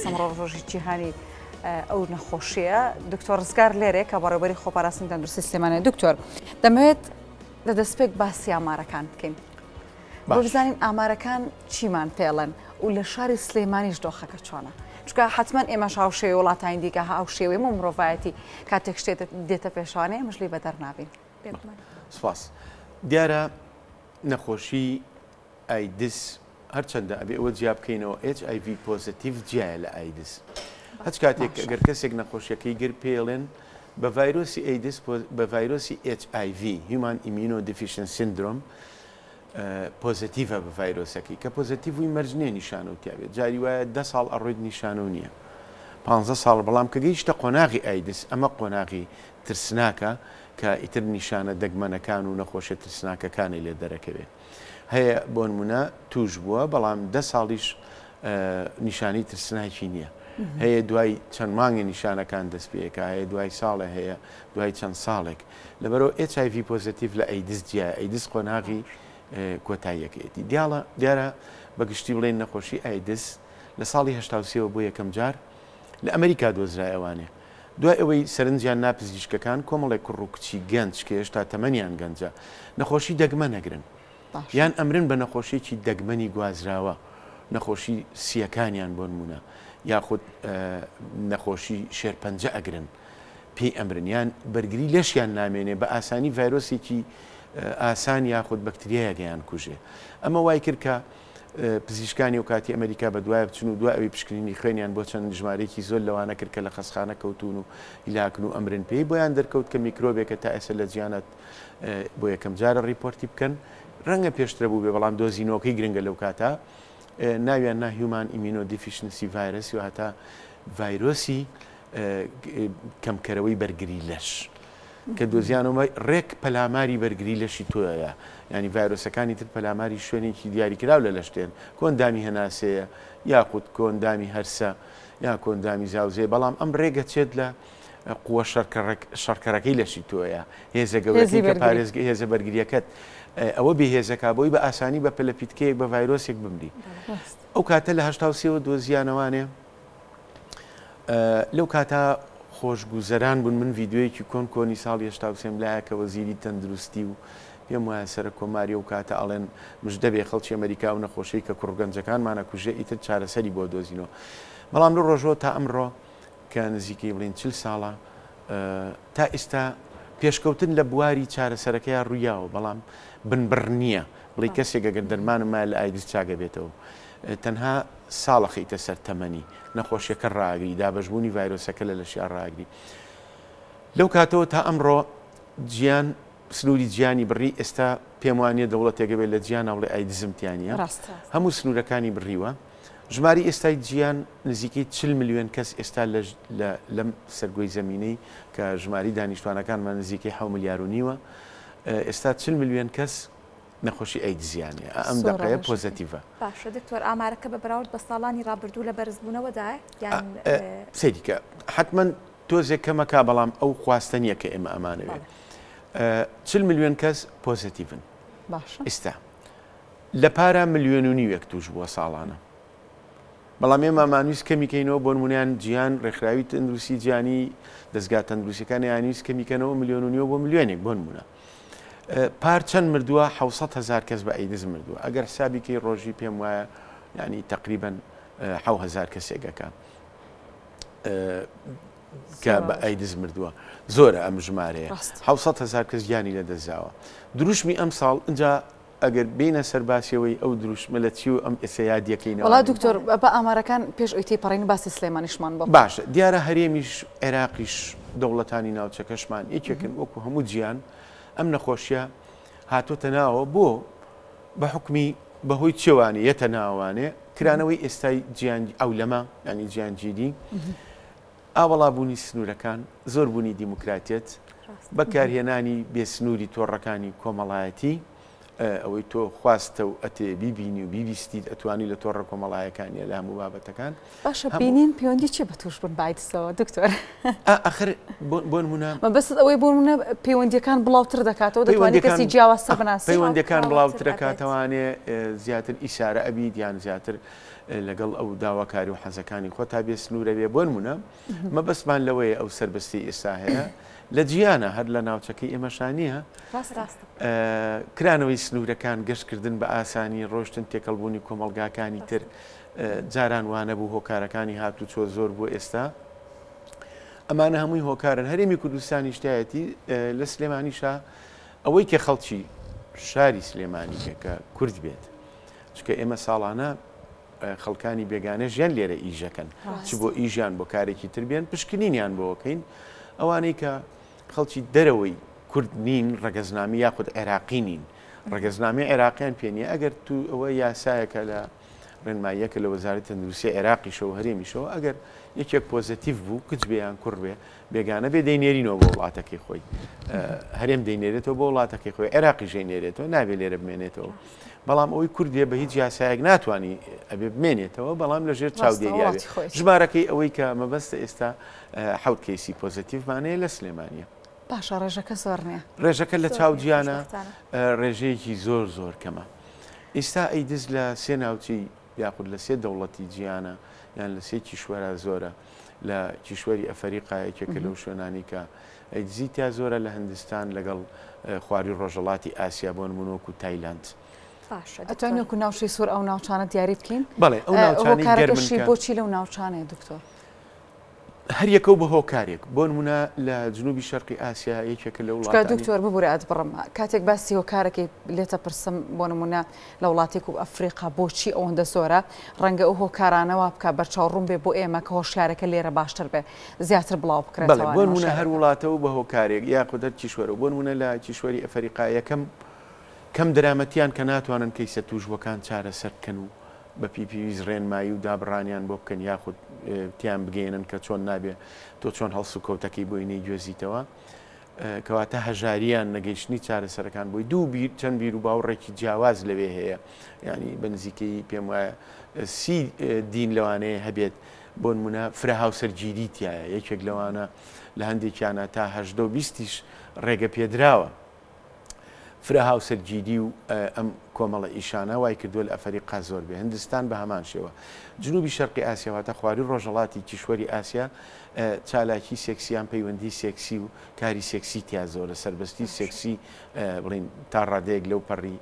ئەمڕۆ ڕۆژی جیهانی ئەو نەخۆشیە دکتۆر ڕزگار لێرێ کە بەڕێوبەری خۆپاراستنی تەندروستی سلێمانە دکتۆر دەمەوێت لە دەستپێک باسی ئامارەکان بکەین بۆ بزانین ئامارەکان چیمان پێڵێن و لە شاری سلێمانیش دۆخەکە چۆنە چونکە حتمما ئێمەش هاوشێوەی وڵاتانی دیکە هاوشێوەی و مرۆڤایەتی کاتێک شتێ دێتە پێشوانەیە ئێمەش لێی بەدەر نابین. سپاس. دیارە نەخۆشی ئایدز هەرچەندە ئەبێ ئەوە جیا بکەینەوە HIV positive جیایە لە ئایدز. هەچ کاتێک گەر کەسێک نەخۆشیەکەی گرت پێیڵێن بە ڤایرۆسی ئەیدز بە ڤایرۆسی HIV Human Immunodeficiency Syndrome positive ە بە ڤایرۆسەکەی کە positive بووی مەرج نییە نیشانە و تیاابێت جاری وایە دە ساڵ ئەڕۆیت نیشانە و نییە پ ساڵ بەڵام کە گەیشتە قۆناغی ئایدز ئەمە قۆناغی ترسناکە کە ئیتر نیشانە دەگمەنەکان و نەخۆشیە ترسناکەکانی لێ دەرەکەوێت. هەیە بۆنمونە توش بووە بەڵام دە ساڵیش نیشانەی ترسناکی نییە هەیە دوای چەند مانگە نیشانەکان دەست پێکا هەیە دوای ساڵێ هەیە دوای چەند ساڵێک لەبەرەوە HIV positive لە ئەیدز جیایە ئەیدز قۆناغی کۆتاییەکەیەتی دیاڵە دیارە بە گشتی بڵێن نەخۆشی ئایدز لە ساڵی 1970 بۆ یەکەم جار لە ئەمریکا دۆزرایەوانێ دوای ئەوەی سەرنجیان نا پزیشکەکان کۆمەڵێک کوڕ و کچی گەنج کە هێشتا تەمەنیان گەنجە نەخۆشی دەگمەن ئەگرن یان ئەمرن بە نەخۆشیەکی دەگمەنی گوازراوە نەخۆشی سیەکانیان بۆنمونە یاخود نەخۆشی شێرپەنجە ئەگرن پێی ئەمرن یان بەرگری لەشیان نامێنێ بە ئاسانی ڤایرۆسێکی ئاسان یاخود بەکتریایەک یان کوژێ ئەمە وای کرد کە پزیشکانی ئەوکاتی ئەمریکا بەدوایە بچن و دوای ئەوی پشکنینی خوێنیان بۆ چەند ژمارەیەکی زۆر لەوانە کرد کە لە خەستخانە کەوتوون و هیلاکن و ئەمرن پێی بۆیان دەرکەوت کە میکرۆبێکە تا ئێستا لە جیهانات بۆ یەکەم جارە ڕیپۆرتی بکەن ڕەنگە پێشترە بووبێ بەڵام دۆزینەوەکەی گرنگە لەو کاتە ناویان نا human immunodeficiency virus واتە ڤایرۆسی کەمکەرەوەی بەرگری لەش. کە دۆزیانەوە ڕێک پەلاماری بەرگری لەشی تۆیە، یانی ڤایرۆسەکانی تر پەلاماری شوێنێکی دیاریکراو لە لەش دێن، کۆئەندامی هەناسەیە یاخود کۆئەندامی هەرسە یا کۆئەندامی زاوزێ، بەڵام ئەم ڕێک ئەچێت لە قوە شەڕکەرەکەی لەشی تۆیە، هێزە گەورەکەی کە پارێزگە هێزە بەرگریەکەت ئەوە بێهێزەکا بۆی بە ئاسانی بە پەلەپیتکەیەک بە ڤایرۆسێک بمری. ئەو کاتە لە 83 وە دۆزیانەوانێ لەو کاتە خۆشگوزەران بوون، من ڤیدیۆیەکی کۆن کۆنی ساڵی 83م لایە کە وەزیری تەندروستی و پێم وایە سەرەک کۆماری ئەو کاتە ئەڵێن مژدە بێ خەڵکی ئەمەریکا ئەو نەخۆشیەی کە کوڕ گەنجەکانمان ئەکوژێ ئیتر چارەسەری بۆ دۆزینەوە بەڵام لەو ڕۆژەوە تا ئەمڕۆ کە نزیکەی بڵین 40 ساڵە تا ئێستا پێشکەوتن لە بواری چارەسەرەکەیا ڕوویاوە بەڵام بنبڕ نییە بڵێ کەسێک ئەگەر دەرمانم مایە لە ئایدز چاگە بێتەوە تەنها ساڵ ئەخەیتە سەر تەمەنی، نەخۆشیەکە ڕائەگری، دابەشبوونی ڤایرۆسەکە لە لەشیا ڕائەگری. لەو کاتەوە تا ئەمڕۆ جیان سنووری جیانی بڕی، ئێستا پێم وانیە دەوڵەتێک هەبێت لە جیانا بڵێ ئایدزم تیا نییە. هەموو سنوورەکانی بڕیوە. ژماری ئێستای جیان نزیکەی 40 ملیۆن کەس ئێستا لە لەم سەرگۆی زەمینەی کە ژماری دانیشتوانەکانمان نزیکەی حەو ملیار و نیوە، ئێستا 40 ملیۆن کەس نەخۆشی ئەیدزیان هەیە ئەم دەقەیە positive ە. باشە دکتۆر ئامارەکە بە بەراورد بە ساڵانی ڕابردوو لە بەرزبوونەوەدایە یان؟ سەیری کە حەتمەن تۆزێک کەمەکە بەڵام ئەو خواستە نییە کە ئێمە ئەمانەوێ 40 ملیۆن کەس positive ن باشە ئیستا لە پارە ملیۆن و نیوێک توش بووە ساڵانە بەڵام ئێمە ئەمانویست کەمی کەینەوە بۆ نمونەیان جیهان ڕێکخراوی تەندروستی جیهانی دەزگا تەندروستیەکان یانویست کەمی کەنەوە ملیۆن و نیوە بۆ ملیۆنێک بۆ نمونە پار چەند مردووە 600 هزار کەس بە ئەیدز مردووە ئەگەر حسابی کەی ڕۆژی پێم وایە ینی تقریبن 1000 کەسێکەکە کە بە ئایدز مردووە زۆرە ئەم ژمارەیە 600 هزار کەس گیانی لەدەستداوە دروشمی ئەم ساڵ اینجا ئەگەر بێینە سەر باسی ئەوەی ئەو دروشمە لە چی و ئەم ئێستا یادیەکەینەوە. وەڵا دکتۆر بە ئامارەکان پێش ئەوی تێپەڕین باسی سلێمانیشمان بۆ بکە. باشە دیارە هەرێمیش عێراقیش دەوڵەتانی ناوچەکەشمان یەکێکن وەکو هەموو جیهان ئەم نەخۆشیە هاتۆتە ناوە بۆ بە حوکمی بە هۆی چێوانێ یەتە ناوانێ کرانەوەی ئێستای جیان عەولەمە یانی جیانگیری ئاوەڵابوونی سنوورەکان، زۆربوونی دیموکراتیەت، بەکارهێنانی بێ سنووری تۆڕەکانی کۆمەڵایەتی، ئەوەی تۆ خواستە و ئەتێ بیبینی و بیبیستیت ئەتوانی لە تۆڕە کۆمەڵایەکانیە لە هەموو بابەتەکان. باشە بینین پەیوەندی چیە بە تووشبوون بە ئایدسەوە دکتۆر؟ ئاخر بۆ نموونە. مەبەستت ئەوەیە بۆ نموونە پەیوەندیەکان بڵاوتر دەکاتەوە دەتوانی کەسی جیاوازتر بناسی؟ پەیوەندیەکان بڵاوترەکاتەوانێ زیاتر ئیشارە ئەبیت یان زیاتر. لەگەڵ ئەو داواکاری و حەزەکانی خۆ تا بێ سنوورە بێ بۆ نمونە مەبەستمان لەوەیە ئەو سەربەستی ئێستا هەیە لە جیانە هەر لە ناوچەکەی ئێمەشا نییە کرانەوەی سنوورەکان گەشتکردن بە ئاسانی ڕۆشتن تێکەڵبوونی کۆمەڵگاکانی تر جاران وانە بوو هۆکارەکانی هاتوچۆ زۆر بۆ ئێستا ئەمانە هەمووی هۆکارن هەرێمی کوردستانیش تایەتی لە سلێمانیشا ئەوەی کە خەڵکی شاری سلێمانی بێ کە کورد بێت چونکە ئێمە ساڵانە خەڵکانی بێگانە ژیان لێرە ئیژەکەن چ بۆ ئیژیان بۆ کارێکی تر بێن پشکنینیان بۆکەین ئەوانەی کە خەڵکی دەرەوەی کورد نین ڕەگەزنامی یاخود عێراقی نین ڕەگەزنامی عێراقیان پێ نییە ئەگەر تو ئەوە یاسایەکە لە ڕێنماییەکە لە وەزارەتی تەندروستی عێراقیشەوە هەرێمیشەوە ئەگەر یەکێک پۆزەتیڤ بوو کچ بێ یان کوڕ بێ بێگانە بێ دەینێرینەوە بۆ وڵاتەکەی خۆی هەرێم دەینێرێتەوە بۆ وڵاتەکەی خۆی عێراقیش دەینێرێتەوە نابێ لێرە بمێنێتەوە بەڵام ئەوەی کورد بێ بە هیچ یاسایەک ناتوانانی ئەبێ بمێنێتەوە بەڵام لە ژێر چاودێریاێ ژمارەکەی ئەوەی کە مەبەستە ئێستا حەوت کەیسی پۆزەتیڤمانەیە لە سلێمانە باشە ڕێژەکە زۆر نییە ڕێژەکە لە چاو جیانە ڕێژەیەکی زۆر زۆر کەمە ئیستا ئەیدز لە سێ ناوچەی یاخود لە سێ دەوڵەتی جیهانە یان لە سێ کیشوەرا زۆرە لە کیشوەری ئەفەریقا یەکێکە لەو شوێنانی کە ئەیدزی تیا زۆرە لە هندستان لەگەڵ خواری ڕۆژەڵاتی ئاسیا بۆ نمونە وەکو تایلاند. باشە دکتۆر. ئەتوانین وەکو ناوچەی سوور ئەو ناوچانە دیاری بکەین؟ بەڵێ ئەو ناوچانەی گەرمن هۆکارەکەشی کە. بۆچی لەو ناوچانەیە دکتۆر؟ هەر یەکە و بە هۆکارێک، بۆ نموونە لە جنوبی شەرقی ئاسیا یەکێکە لە چونکە وڵاتانی. دکتۆر ببورە ئەتبڕم کاتێک باسی هۆکارەکەی لێتە پرسم بۆ نموونە لە وڵاتێک و ئەفریقا بۆچی ئەوەندە زۆرە ڕەنگە ئەو هۆکارانە وا بکا بەرچاو ڕوون بێ بۆ ئێمە کە هۆشیارەکە لێرە باشتر بێ زیاتر بڵاو بەڵێ بۆ بکرێتەوانێ نموونە هەر هۆشیارەکە. وڵاتە و بە هۆکارێک یاخود هەر کیشوەرە و بۆ نموونە لە کیشوەری ئەفەریقا یەکەم کەم دەرامەتیان کە ناتوانن کەیسە تووشبووەکان چارەسەر بکەن و بە پێی پێویست ڕێنمایی و دابڕانیان بۆ بکەن یاخود تێیان بگەیەنن کە چۆن نابێ تۆ چۆن هەڵسوکەوتەکەی بۆی نەیگوێزیتەوە کەواتە هەژاریان نەگەیشتنی چارەسەرەکان بۆی دوو بیر چەند بیر و باوڕێکی جیاواز لەوێ هەیە ینی بە نزیکەی پێم وایە سی دین لەوانەیە هەبێت بۆ نمونە فرە هاوسەرگیری تایە یەکێک لەوانە لە هەندێکیانە تا هەژدە و بیستیش ڕێگە پێدراوە فرە هاوسەرگیری و ئەم کۆمەڵە ئیشانە وای کردووە لە ئەفەریقا زۆر بێ، هندستان بە هەمان شێوە. جنوبی شەرقی ئاسیا واتە خواری ڕۆژهەڵاتی کیشوەری ئاسیا چالاکی سێکسی یان پەیوەندی سێکسی و کاری سێکسی تیا زۆرە، سەربەستی سێکسی بڵێین تا ڕادەیەک لەو پەڕی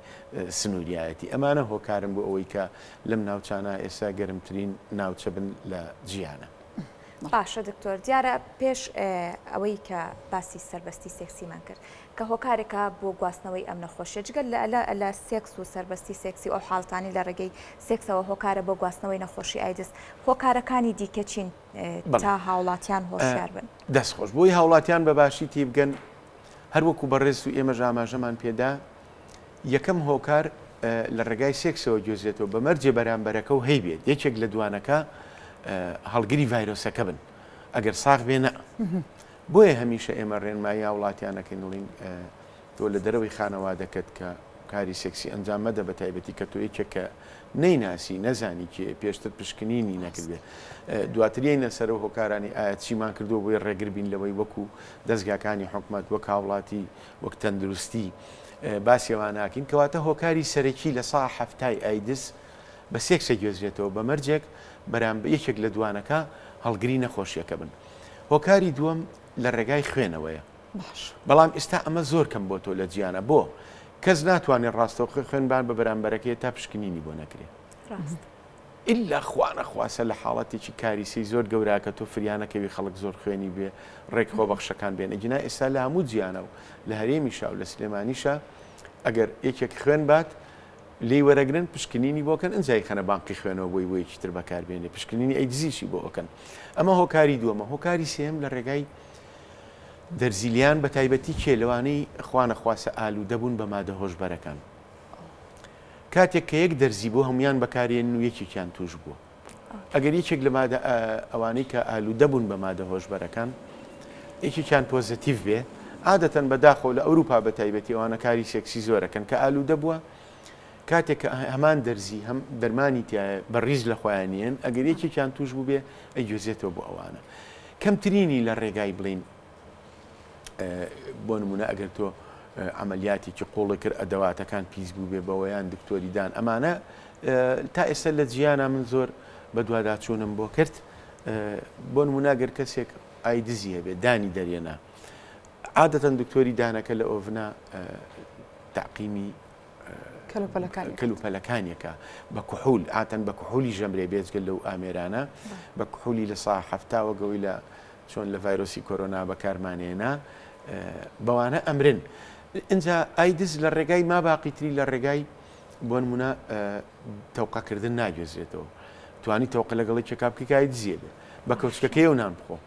سنووریایەتی. ئەمانە هۆکارن بۆ ئەوەی کە لەم ناوچانە ئێستا گەرمترین ناوچە بن لە جیهانا. باشە دکتۆر دیارە پێش ئەوەی کە باسی سەربەستی سێکسیمان کرد کە هۆکارێکە بۆ گواستنەوەی ئەم نەخۆشیە جگە لە لە سێکس و سەربەستی سێکسی و ئەو حاڵەتانەی لە ڕێگەی سێکسەوە هۆکارە بۆ گواستنەوەی نەخۆشی ئایدز هۆکارەکانی دیکە چین تا هاوڵاتیان هۆشیار بن؟ دەست خۆش بۆی هاوڵاتیان بە باشی تیبگەن هەر وەکو بەڕێز و ئێمەش ئاماژەمان پێدا یەکەم هۆکار لە ڕێگای سێکسەوە گوێزرێتەوە بە مەرجێ بەرامبەرەکە و هەیبێت یەکێک لە دوانەکە هەڵگری ڤایرۆسەکە بن ئەگەر ساغ بێ نە بۆیە هەمیشە ئێمە ڕێنمایی هاوڵاتیان ئەکەین دەڵێین تۆ لە دەرەوەی خانەوادەکەت کە کاری سێکسی ئەنجام مەدە بە تایبەتی کە تۆ یەکێک کە نەیناسی نەزانی کێ پێشتر پشکنینی نەکردێ دواتر یەینە سەر و هۆکارانی ئایا چیمان کردووە بۆی ڕێگر بین لەوەی وەکو دەزگاکانی حکومەت وەک هاوڵاتی وەک تەندروستی باسی ئەوان ناکەین کەواتە هۆکاری سەرەکی لە سا حەفتای ئایدز بە سێکسە گوێزرێتەوە بە مەرجێک بەرامبەر یەکێک لە دوانەکە هەڵگری نەخۆشیەکە بن. هۆکاری دووەم لە ڕێگای خوێنەوەیە باش. بەڵام ئیستا ئەمە زۆر کەم بۆتۆ لە جیانا بۆ؟ کەس ناتوانێت ڕاستەوخۆ خوێن بان بە بەرامبەرەکەی تا پشکنینی بۆ نەکرێ. ڕاست. ئیلا خوا نەخواسە لە حاڵەتێکی کاریسەی زۆر گەورا کە تۆ فریا نەکەوی خەڵک زۆر خوێنی بێ ڕێک خۆبەخشەکان بێن ئەگینا ئێستا لە هەموو جیانا و لە هەرێمیشا و لە سلێمانیشا ئەگەر یەکێک خوێن بات لێی وەرەگرن پشکنینی بۆ کەن ئنجا ئیخەنە بانقی خوێنەوە بۆی بۆ یەکی تر بەکار بێنێ پشکنینی ئەیدزیشی بۆ ئەکەن ئەمە هۆکاری دووەمە هۆکاری سێیەم لە ڕێگای دەرزیلیان بە تایبەتی کێ لەوانەی خوانەخواسە ئالوودە بوون بە مادە هۆشبەرەکان کاتێک کە یەک دەرزی بۆ هەمویان بەکارێن و یەکێکیان توش بووە ئەگەر یەکێک لە مادە ئەوانەی کە ئالوودە بوون بە مادە هۆشبەرەکان یەکێکیان پۆزەتیڤ بێ عادەتەن بەداخەوە لە ئەوروپا بە تایبەتی ئەوانە کاری سێکسی زۆرەکەن کە ئالوودە بووە کاتێک کە هەمان دەرزی هەم دەرمانی تایە بە ڕیز لە خۆیان نیەن ئەگەر یەکێکیان توش بوو بێ ئەیگوێزێتەوە بۆ ئەوانە کەمترینی لە ڕێگای بڵین بۆ نمونە ئەگەر تۆ عملیاتێکی قوڵی کرد ئەدەواتەکان پیس بوو بێ بەوەیان دکتۆری دان ئەمانە. تا ئێستا لە جیانا من زۆر بەدواداچوونم بۆ کرد بۆ نموونە گەر کەسێک ئایدزی هەبێت دانی دەرێنا عادەتەن دکتۆری دانەکە لە ئۆڤنا تەعقیمی کەلوپەلەکانیەکە بە کحول عاتەن بە کحولی ژەمرێ بێجگە لەو ئامێرانە بە کحولی لە سا 70 وەگەوەی لە چۆن لە ڤایرۆسی کۆرۆنا بەکارمانێنا بەوانە ئەمرن ئینجا ئایدز لە ڕێگای ما باقیتری لە ڕێگای بۆ نمونە تەوقەکردن ناگوێزرێتەوە توانی تەوقە لەگەڵ یەکێکا بکەی کە ئایدزیە بێ بە کەوچکەکەی و نان بخۆ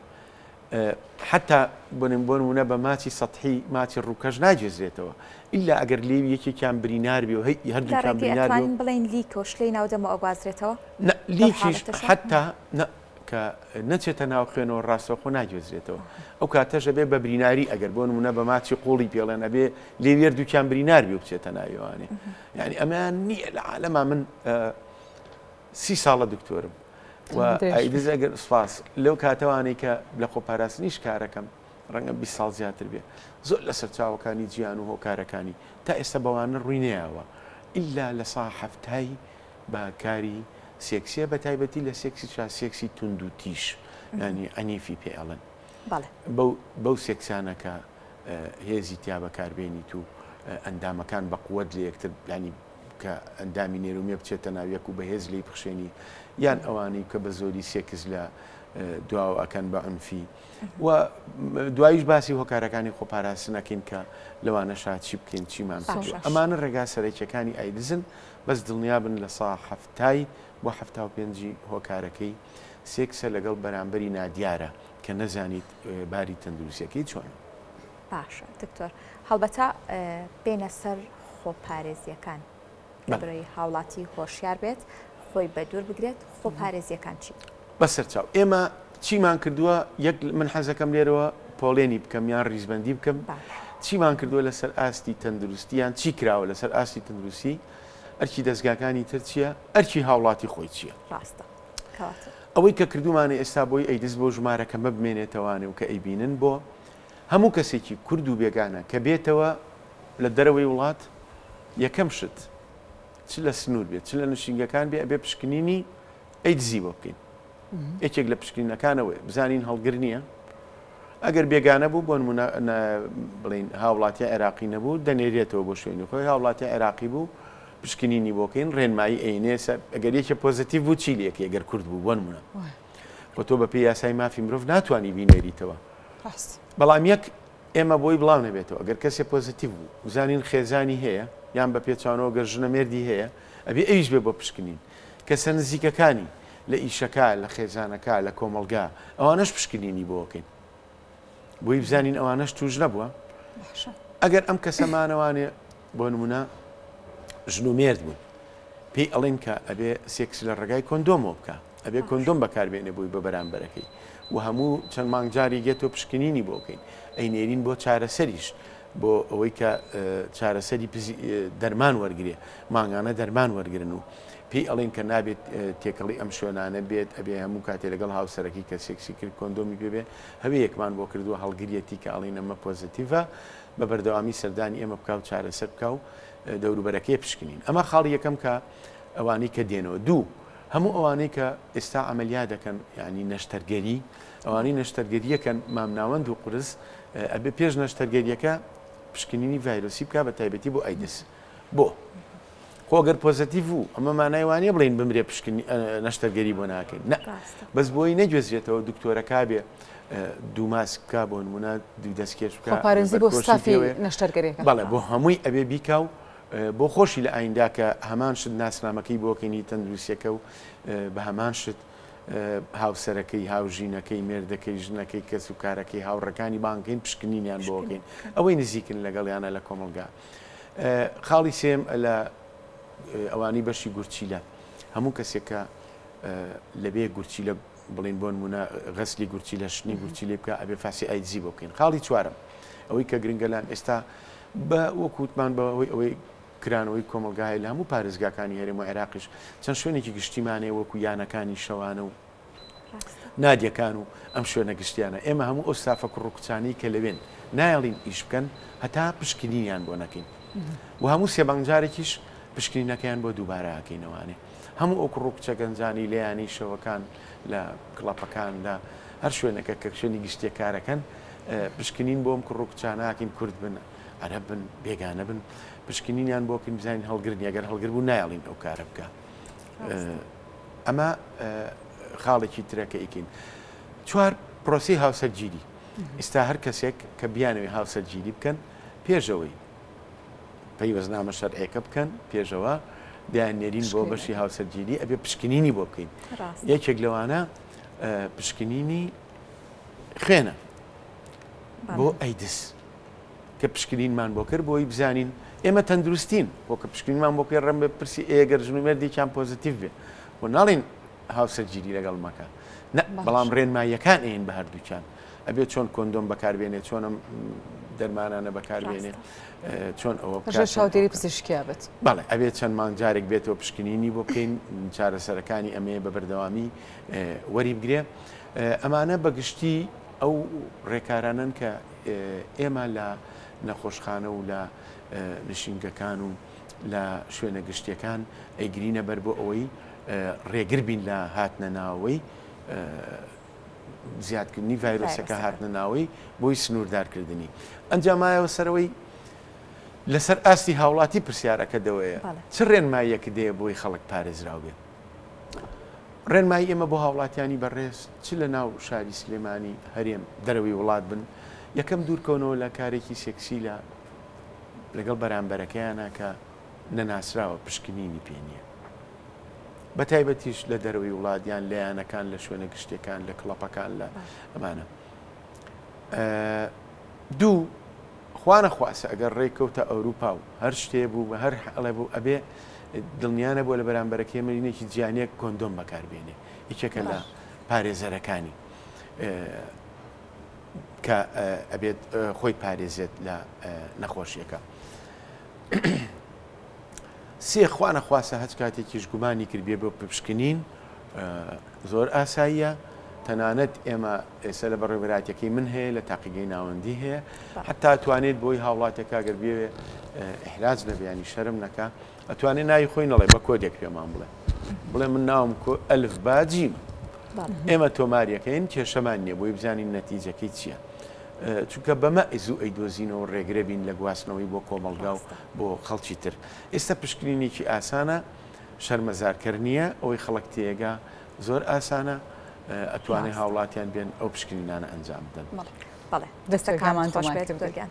حتا بۆنم بۆ نمونە بە ماچی سەتحی ماچی ڕووکەش ناگوێزرێتەوە ئیلا ئەگەر لێوی یەکێکیان برینار بێ و هەی هەردووکیان برینار بێ و بڵێین لیکە و شلەی ناو دەمەوە ئەگوازرێتەوە؟ نا لیکیش حتا نا کە نەچێتە ناو خوێنەوە ڕاستەوخۆ ناگوێزرێتەوە ئەو کاتەش ئەبێ بە بریناری ئەگەر بۆ نمونە بە ماچی قوڵی پێڵێن ئەبێ لێوی هەردووکیان برینار بێ و بچێتە ناویوانێ یعنی ئەمەیان نییە لە عالەما من سی ساڵە دکتۆرم و ئایدز ئەگەر سپاس لەو کاتەوانەی کە لە خۆپاراستنیش کارەکەم ڕەنگە 20 ساڵ زیاتر بێ زۆر لە سەرچاوەکانی جیان و هۆکارەکانی تا ئێستا بەوانە ڕووی نەیاوە ئللا لە سا هەفتای بە کاری سێکسیە بە تایبەتی لە سێکسی شا سێکسی توند و تیژ ینی عەنیفی پێ ئەڵێن بەو بەو سێکسانە کە هێزی تیا بەکاربێنیت و ئەندامەکان بە قوت لە یەکتر ینی کە ئەندامی نێر و مێ بچێتە ناو یەک و بەهێز لێی بخشێنی یان ئەوانەی کە بە زۆری سێکس لە دواوە ئەکەن بە عونفی و دواییش باسی هۆکارەکانی خۆپاراستنەکەین کە لەوانەشا چی بکەین چیمان کردووە ئەمانە ڕێگا سەرەکیەکانی ئایدزن بەس دڵنیابن لە سا حەفتای بۆ 75ی هۆکارەکەی سێکسە لەگەڵ بەرامبەری نادیارە کە نەزانیت باری تەندروستیەکەی چۆنە. باشە دکتۆر هەڵبەتە بێینە سەر خۆپارێزیەکان لەبرەی هاوڵاتی هۆشیار بێت خۆی بە دوور بگرێت خۆپارێزیەکان چی؟ بەسەرچاو ئێمە چیمان کردووە یەک من حەزەکەم لێرەوە پۆڵێنی بکەم یان ڕیزبەندی بکەم چیمان کردووە لەسەر ئاستی تەندروستی یان چی کراوە لەسەر ئاستی تەندروستی ئەرکی دەستگاکانی تر چییە ئەرکی هاوڵاتی خۆی چییە؟ ڕاستە کەواتە. ئەوەی کە کردوومانە ئێستا بۆی ئەیدز بۆ ژمارە کەمە بمێنێتەوانێ و کە ئەیبینن بۆ هەموو کەسێکی کورد و بێگانە کە بێتەوە لە دەرەوەی وڵات یەکەم شت چ لە سنوور بێت چ لە نشینگەکان بێ ئەبێ پشکنینی ئەیدزی بۆ بکەین یەکێک لە پشکنینەکانەوەی بزانین هەڵگر نییە ئەگەر بێگانە بوو بۆ نمونە بڵین هاوڵاتی عێراقی نەبوو دەنێرێتەوە بۆ شوێنی خۆی هاوڵاتی عێراقی بوو پشکنینی بۆکەین ڕێنمایی ئەینێسە ئەگەر یەکێ پۆزیتیڤ بوو چی لەکە ئەگەر کورد بوو بۆ نمونە خۆ تۆ بەپێی یاسای مافی مرۆڤ ناتوانی بینێریتەوە بەڵام یەک ئێمە بۆی بڵاو نەبێتەوە گەر کەسێ پۆزیتیڤ بوو بزانین خێزانی هەیە یان بە پێچانەوە گەر ژنە مێردی هەیە ئەبێ ئەویش بێ بۆ پشکنین کەسە نزیکەکانی لە ئیشەکە لە خێزانەکە لە کۆمەڵگا ئەوانەش پشکنینی بۆکەین بۆی بزانین ئەوانەش توش نەبووە ئەگەر ئەم کەسەمانەوانێ بۆ نمونە ژن و مێرد بوون پێی ئەڵێن کە ئەبێ سێکس لە ڕێگای کۆندۆمەوە بکە ئەبێ کۆندۆم بەکاربێنێ بۆی بە بەرامبەرەکەی و هەموو چەند مانگ جاری گێتۆ پشکنینی بۆ بکەین ئەینێرین بۆ چارەسەریش بۆ ئەوەی کە چارەسەری دەرمان وەرگێ مانگانە دەرمان وەرگن و پێی ئەڵێن کە نابێت تێکەڵی ئەم شوێنانە بێت ئەبێ هەموو کاتێ لەگەڵ هاوسەرەکەی کە سێکسی کرد کۆندۆمی پێ بێ هەوێیەکمان بۆ کردووە هەڵگریەتی کە ئەڵێن ئەمە پۆزەتیڤە بە بەردەوامی سەردانی ئێمە بکا و چارەسەر بکا و دەوروبەرەکەی پشکنین ئەمە خاڵی یەکەم کە ئەوانەی کە دێنەوە دوو هەموو ئەوانەی کە ئێستا عملیا دەکەن یعنی نەشتەرگەری ئەوانەی نەشتەرگەریەکەن مامناوەند و قورس ئەبێ پێش نەشتەرگەریەکە پشکنینی ڤایرۆسی بکە بە تایبەتی بۆ ئایدز بۆ خۆ گەر پۆزەتیڤ بوو ئەمە مانای وانە بڵین بمرێ پشکنی نەشتەرگەری بۆ ناکەین نە بەس بۆی نەگوێزرێتەوە دکتۆرەکە بێ دوو ماسک بکا بۆ نمونە دوو دەستکێش بکا خۆپارێزی بۆ ستافی نەشتەرگەریەکە بەڵێ بۆ هەمووی ئەبێ بیکا و بۆ خۆشی لە ئایندا کە هەمان شت ناسنامەکەی بۆکەینی تەندروستیەکە و بە هەمان شت هاوسەرەکەی هاوژینەکەی مێردەکەی ژنەکەی کەس و کارەکەی هاوڕەکانی بانکەین پشکنینیان بۆکەین ئەوەی نزیکن لەگەڵیانە لە کۆمەڵگا خاڵی سێم لە ئەوانی بەشی گورچیلە هەموو کەسێک کە لەبێ گورچیلە بڵین بۆ نمونە غەسلی گورچیلە شتنی گورچیلەی بکە ئەبێ فاسی ئایدزی بۆ بکەین خاڵی چوارم ئەوەی کە گرنگە لام ئێستا بە وەکووتمان بە هۆی ئەوەی کرانەوەی کۆمەڵگای لە هەموو پارێزگاکانی هەرێم و عێراقیش چەند شوێنێکی گشتیمانەیە وەکو یانەکانی شەوانە و نادیەکان و ئەم شوێنە گشتیانە ئێمە هەموو ئەو ستافە کوڕ و کچانەی کە لەوێن نایەڵین ئیش بکەن هەتا پشکنینیان بۆ نەکەین و هەموو سێ مانگ جارێکیش پشکنینەکەیان بۆ دووبارە ئەکەینەوانێ. هەموو ئەو کوڕ و کچە گەنجانی لە یانەی شەوەکان لە کڵەپەکان لە هەر شوێنەکە کە شوێنی گشتیە کارەکەن پشکنین بۆ ئەم کوڕ و کچانە ئەکەین کورد بن عەرەب بن بێگانە بن پشکنینیان بۆ کەین بزانین هەڵگر نیە گەر هەڵگر بوو نایەڵین ئەو کارە بکە ئەمە خاڵێکی ترە کە ئیکەین چوار پرۆسی هاوسەرگیری ئیستا هەر کەسێک کە بیانەوێ هاوسەرگیری بکەن پێشەوەی پەیوەستنامە شەرعیەکە بکەن پێشەوە دەیان نێرین بۆ بەشی هاوسەرگیری ئەبێ پشکنینی بۆ بکەین یەکێک لەوانە پشکنینی خوێنە بۆ ئەیدس کە پشکنینمان بۆ کرد بۆی بزانین ئێمە تەندروستین بۆ کە پشکنینمان بۆ پێ ڕم بە پرسی ئێگەر ژن و مێردێکیان پۆزیتیڤ بێ و ناڵین هاوسەرگیری لەگەڵ مەکە بەڵام ڕێنماییەکان ئەین بە هەردووکیان ئەبێ چۆن کۆندۆم بەکاربێنێ چۆن ئەم دەرمانانە بەکاربێنێ چۆن ئەوە بکات چاودێری پزیشکیا بێت بەڵێ ئەبێ چەند مانگ جارێک بێتەوە پشکنینی بۆ بکەین چارەسەرەکانی ئەمەیە بە بەردەوامی وەری بگرێ ئەمانە بەگشتی ئەو ڕێکارانەن کە ئێمە لە نەخۆشخانە و لە نشینگەکان و لە شوێنە گشتیەکان ئەیگرینە بەر بۆ ئەوەی ڕێگر بین لە هاتنە ناوەی زیادکردنی ڤایرۆسەکە هاتنە ناوەی بۆی سنووردارکردنی. ئەنجا مایەوە سەرەوەی لەسەر ئاستی هاوڵاتی پرسیارەکە دەوەیە چ ڕێنماییەک دەیە بۆی خەڵک پارێزراو بێ؟ ڕێنمایی ئێمە بۆ هاوڵاتیانی بەڕێز چ لە ناو شاری سلێمانی هەرێم دەرەوەی وڵات بن یەکەم دوورکەونەوە لە کارێکی سێکسی لە لەگەڵ بەرامبەرەکەیانە کە نەناسراوە پشکنینی پێ نییە. بە تایبەتیش لە دەرەوەی وڵات یان لە یانەکان لە شوێنە گشتیەکان لە کڵەپەکان لە ئەمانە دوو خوانە خواسە ئەگەر ڕێک کەوتە ئەوروپا و هەر شتێ بوو بە هەر حڵێ بوو ئەبێ دڵنیانە بووە لە بەرامبەرەکەی مرینێکی جیانەیە کۆندۆم بەکاربێنێ یەکێکە لە پارێزەرەکانی کە ئەبێت خۆی پارێزێت لە نەخۆشیەکە. سێ، خوا نەخواستە هەچ کاتێکیش گومانی کرد بێ بۆ پشکنین زۆر ئاساییە، تەنانەت ئێمە ئێستا لە بەڕێوەبەرایەتیەکەی من هەیە لە تاقیگەی ناوەندی هەیە حتا توانێت بۆی هاوڵاتێکە گەر بێوێ ئیحراج نەبێ ینی شەرم نەکا ئەتوانێت ناوی خۆی نەڵێ بە کۆدێک پێمان بڵێ بڵێ من ناوم کۆ ئەلف با جیمە ئێمە تۆماریەکەین کێشەمان نییە بۆی بزانین نەتیجەکەی چییە. چونکە بەمە زوو ئەیدۆزینەوە ڕێگرە بین لە گواستنەوەی بۆ کۆمەڵگا و بۆ خەڵکی تر. ئێستا پشکنینێکی ئاسانە، شەرمەزارکەر نییە، ئەوەی خەڵک تێیەگا زۆر ئاسانە، ئەتوانێ هاوڵاتیان بێن ئەو پشکنینانە ئەنجام بدەن. بەڵێ دەستەکانت خۆش بێت دکتۆر گیان.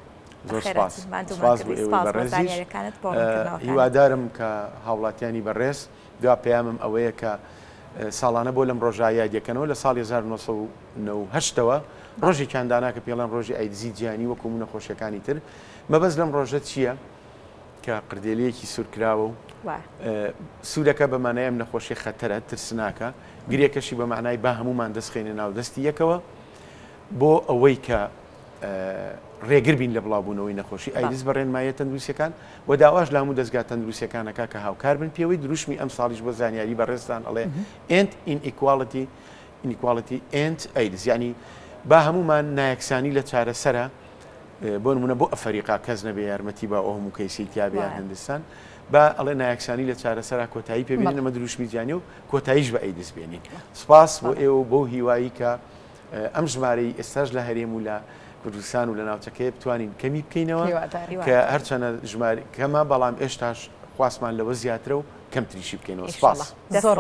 زۆر سپاس. سپاس بۆ ئێوەی بەڕێزیش. هیوادارم کە هاوڵاتیانی بەڕێز دوا پەیامم ئەوەیە کە ساڵانە بۆ لەم ڕۆژە یادیەکەنەوە لە ساڵی 1998 ەوە ڕۆژێکیان دانا کە پێڵێن ڕۆژی ئایدزی جیهانی وەکو هەموو نەخۆشیەکانی تر مەبەست لەم ڕۆژە چییە کە قردێلیەکی سوورکراوە و سوورەکە بە مانای ئەم نەخۆشی خەتەرە ترسناکە گرێکەشی بە مانای با هەمومان دەستخێنە ناو دەستی یەکەوە بۆ ئەوەی کە ڕێگر بین لە بڵاوبوونەوەی نەخۆشی ئایدز بە ڕێنماییە تەندروستیەکان و داواش لە هەموو دەزگا تەندروستیەکان ئەکا کە هاوکار بن پێوەی دروشمی ئەمساڵیش بۆ زانیاری بەڕێزتان ئەڵێ End Inequality Inequality End AIDS یعنی با هەموومان نایەکسانی لە چارەسەرە بۆ نمونە بۆ ئەفەریقا کەس نەبێ یارمەتی با ئەو هەموو کەیسەی تیابێ یان هندستان با ئەڵێ نایەکسانی لە چارەسەرا کۆتایی پێ بێنین ئەمە دروشمی جیهانی و کۆتاییش بە ئەیدز بێنین سپاس بۆ ئێوە و بەو هیوایی کە ئەم ژمارەی ئێستاش لە هەرێم و لە کوردستان و لە ناوچەکەی بتوانین کەمی بکەینەوە کە هەرچەنە ژمار کەمە بەڵام ئێشتاش خواستمان لەوە زیاترە و کەمتریشی بکەینەوە سپاس. زۆر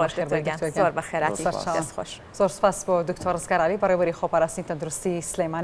زۆر بەخێراتی دەست خۆش. زۆر سپاس بۆ دکتۆر ڕزگار عەلی بەڕێوەبەری خۆپاراستنی تەندروستی سلێمانی.